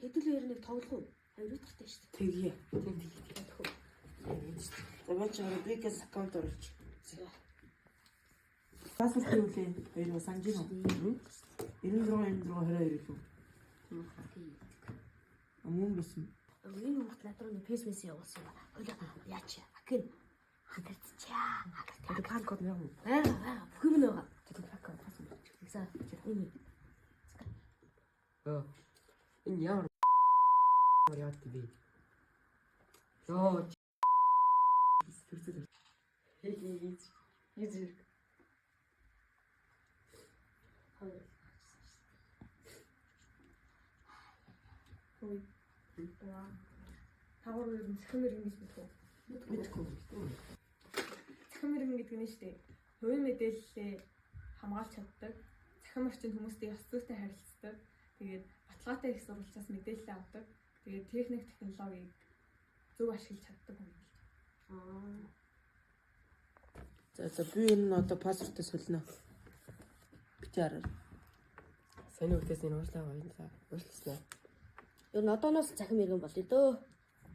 Хэдүүлээ ер нь нэг тоглох уу? Хоёр дахьтай шүү дээ. Тэгье. Тэг тэг тэг. За би чи хараа бигээс аккаунт оруулж. Пассворд юу лээ? Хоёр санаж байна уу? 96 96 22 илүү. Мөн байсан. Энэ хүүхд над руу нэг фэйс мэс явуулсан юм. Хойлоо яач акин хатарцчаа. Одоо пан код нэг юм. Байгаа байгаа бүх юм байгаа. Тэр пан код пассворд. За энэ Оо. Энэ ямар яад бэ? Йоо. Зүрх. Хей хей. Юзер. хоёр. Хөөе. Ваа. Тагуур ер нь цахим иргэн гэж мэдэх үү? Мэдгүй. Цахим иргэн гэдэг нь шүү дээ. Хувийн мэдээллээ хамгаалж чаддаг. Цахим орчинд хүмүүстэй ёс зүйтэй харилцдаг. Тэгээд баталгаатай их сурвалжаас мэдээлэл авдаг. Тэгээд техник технологиг зөв ашиглаж чаддаг хүн гэж. Аа. За за би энэ нь одоо пассвортыг солино. Бити хараа. Сайн үгтээс энэ уушлаа баярлаа. Уушлаа. Ер нь одооноос цахим иргэн болъё дөө.